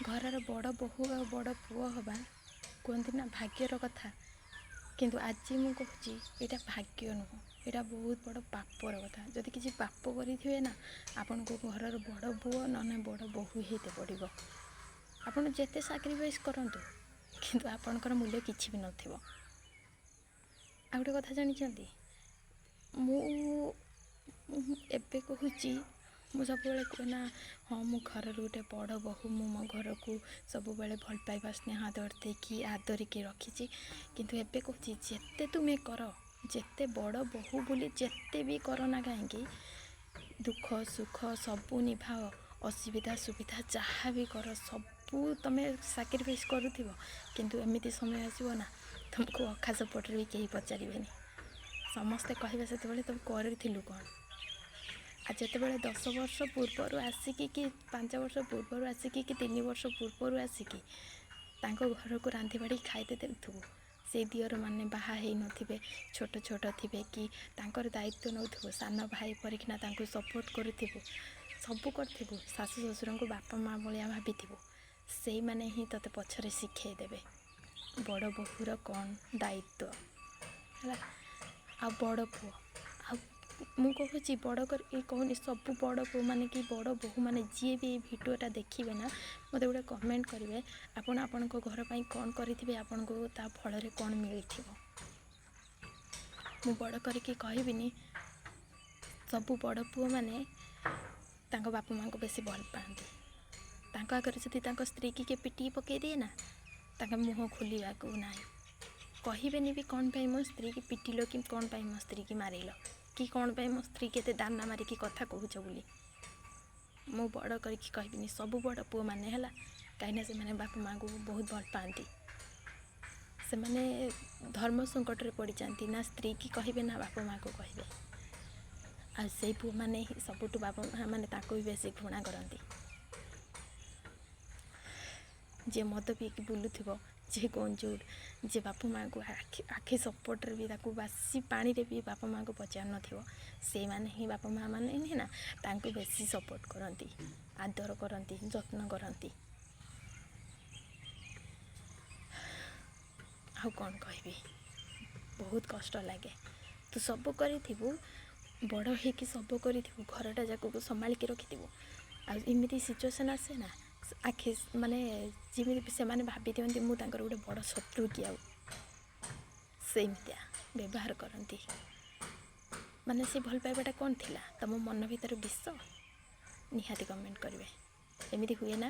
ଘରର ବଡ଼ ବୋହୂ ଆଉ ବଡ଼ ପୁଅ ହେବା କୁହନ୍ତି ନା ଭାଗ୍ୟର କଥା, କିନ୍ତୁ ଆଜି ମୁଁ କହୁଛି ଏଇଟା ଭାଗ୍ୟ ନୁହଁ, ଏଇଟା ବହୁତ ବଡ଼ ପାପର କଥା। ଯଦି କିଛି ପାପ କରିଥିବେ ନା, ଆପଣଙ୍କୁ ଘରର ବଡ଼ ପୁଅ ନହେଲେ ବଡ଼ ବୋହୂ ହେଇତେ ପଡ଼ିବ। ଆପଣ ଯେତେ ସାକ୍ରିଫାଇସ୍ କରନ୍ତୁ, କିନ୍ତୁ ଆପଣଙ୍କର ମୂଲ୍ୟ କିଛି ବି ନଥିବ। ଆଉ ଗୋଟେ କଥା ଜାଣିଛନ୍ତି, ମୁଁ ଏବେ କହୁଛି, ମୁଁ ସବୁବେଳେ କୁହେ ନା ହଁ ମୁଁ ଘରର ଗୋଟେ ବଡ଼ ବୋହୂ, ମୁଁ ମୋ ଘରକୁ ସବୁବେଳେ ଭଲ ପାଇବା ସ୍ନେହ ଆଦର ଦେଇକି ଆଦରିକି ରଖିଛି। କିନ୍ତୁ ଏବେ କହୁଛି, ଯେତେ ତୁମେ କର, ଯେତେ ବଡ଼ ବୋହୂ ବୋଲି ଯେତେ ବି କର ନା କାହିଁକି, ଦୁଃଖ ସୁଖ ସବୁ ନିଭାଅ, ଅସୁବିଧା ସୁବିଧା ଯାହା ବି କର, ସବୁ ତୁମେ ସାକ୍ରିଫାଇସ୍ କରୁଥିବ, କିନ୍ତୁ ଏମିତି ସମୟ ଆସିବ ନା ତୁମକୁ ଅଖା ସପଟରେ ବି କେହି ପଚାରିବେନି। ସମସ୍ତେ କହିବେ ସେତେବେଳେ ତୁ କରିଥିଲୁ କ'ଣ? ଆଉ ଯେତେବେଳେ 10 ବର୍ଷ ପୂର୍ବରୁ ଆସିକି କି 5 ବର୍ଷ ପୂର୍ବରୁ ଆସିକି କି 3 ବର୍ଷ ପୂର୍ବରୁ ଆସିକି ତାଙ୍କ ଘରକୁ ରାନ୍ଧି ବାଢ଼ିକି ଖାଇତେ ଦେଉଥିବୁ, ସେଇ ଦିଅରମାନେ ବାହା ହେଇନଥିବେ, ଛୋଟ ଛୋଟ ଥିବେ କି ତାଙ୍କର ଦାୟିତ୍ୱ ନେଉଥିବୁ, ସାନ ଭାଇ ପରିକିନା ତାଙ୍କୁ ସପୋର୍ଟ କରୁଥିବୁ, ସବୁ କରିଥିବୁ, ଶାଶୁ ଶ୍ୱଶୁରଙ୍କୁ ବାପା ମା' ଭଳିଆ ଭାବିଥିବୁ, ସେଇମାନେ ହିଁ ତୋତେ ପଛରେ ଶିଖେଇ ଦେବେ ବଡ଼ ବୋହୂର କ'ଣ ଦାୟିତ୍ୱ ହେଲା। ଆଉ ବଡ଼ ପୁଅ, ଆଉ ମୁଁ କହୁଛି ବଡ଼ କରି କହୁନି, ସବୁ ବଡ଼ ପୁଅମାନେ କି ବଡ଼ ବୋହୂମାନେ ଯିଏ ବି ଏଇ ଭିଡ଼ିଓଟା ଦେଖିବେ ନା, ମୋତେ ଗୋଟେ କମେଣ୍ଟ କରିବେ, ଆପଣ ଆପଣଙ୍କ ଘର ପାଇଁ କ'ଣ କରିଥିବେ, ଆପଣଙ୍କୁ ତା ଫଳରେ କ'ଣ ମିଳିଥିବ। ମୁଁ ବଡ଼ କରିକି କହିବିନି, ସବୁ ବଡ଼ ପୁଅମାନେ ତାଙ୍କ ବାପା ମାଆଙ୍କୁ ବେଶୀ ଭଲ ପାଆନ୍ତି। ତାଙ୍କ ଆଗରେ ଯଦି ତାଙ୍କ ସ୍ତ୍ରୀକି କିଏ ପିଟିକି ପକାଇ ଦିଏ ନା, ତାଙ୍କ ମୁହଁ ଖୋଲିବାକୁ ନାହିଁ, କହିବେନି ବି କ'ଣ ପାଇଁ ମୋ ସ୍ତ୍ରୀକି ପିଟିଲ, କି କ'ଣ ପାଇଁ ମୋ ସ୍ତ୍ରୀକି ମାରିଲ, କି କ'ଣ ପାଇଁ ମୋ ସ୍ତ୍ରୀକି ଏତେ ଦାନା ମାରିକି କଥା କହୁଛ ବୋଲି। ମୁଁ ବଡ଼ କରିକି କହିବିନି, ସବୁ ବଡ଼ ପୁଅମାନେ ହେଲା, କାହିଁକିନା ସେମାନେ ବାପା ମାଆଙ୍କୁ ବହୁତ ଭଲ ପାଆନ୍ତି। ସେମାନେ ଧର୍ମ ସଙ୍କଟରେ ପଡ଼ିଯାଆନ୍ତି, ନା ସ୍ତ୍ରୀକି କହିବେ ନା ବାପା ମାଆକୁ କହିବେ। ଆଉ ସେଇ ପୁଅମାନେ ହିଁ ସବୁଠୁ ବାପା ମାଆ ମାନେ ତାଙ୍କୁ ବି ବେଶୀ ଘୃଣା କରନ୍ତି। ଯିଏ ମଦ ପିଇକି ବୁଲୁଥିବ, ଯିଏ ଗଞ୍ଜୁଡ଼, ଯିଏ ବାପା ମାଆଙ୍କୁ ଆଖି ସପୋର୍ଟରେ ବି ତାକୁ ବାସି ପାଣିରେ ବି ବାପା ମାଆଙ୍କୁ ପଚାରୁନଥିବ, ସେଇମାନେ ହିଁ ବାପା ମାଆ ମାନେ ହିଁ ନା ତାଙ୍କୁ ବେଶୀ ସପୋର୍ଟ କରନ୍ତି, ଆଦର କରନ୍ତି, ଯତ୍ନ କରନ୍ତି। ଆଉ କ'ଣ କହିବି, ବହୁତ କଷ୍ଟ ଲାଗେ। ତୁ ସବୁ କରିଥିବୁ, ବଡ଼ ହେଇକି ସବୁ କରିଥିବୁ, ଘରଟା ଯାକକୁ ସମ୍ଭାଳିକି ରଖିଥିବୁ, ଆଉ ଏମିତି ସିଚୁଏସନ୍ ଆସେ ନା ଆଖି ମାନେ ଯେମିତି ସେମାନେ ଭାବି ଦିଅନ୍ତି ମୁଁ ତାଙ୍କର ଗୋଟେ ବଡ଼ ଶତ୍ରୁ କି, ଆଉ ସେମିତିଆ ବ୍ୟବହାର କରନ୍ତି। ମାନେ ସେ ଭଲ ପାଇବାଟା କ'ଣ ଥିଲା, ତମ ମନ ଭିତରେ ବିଷ? ନିହାତି କମେଣ୍ଟ କରିବେ, ଏମିତି ହୁଏ ନା?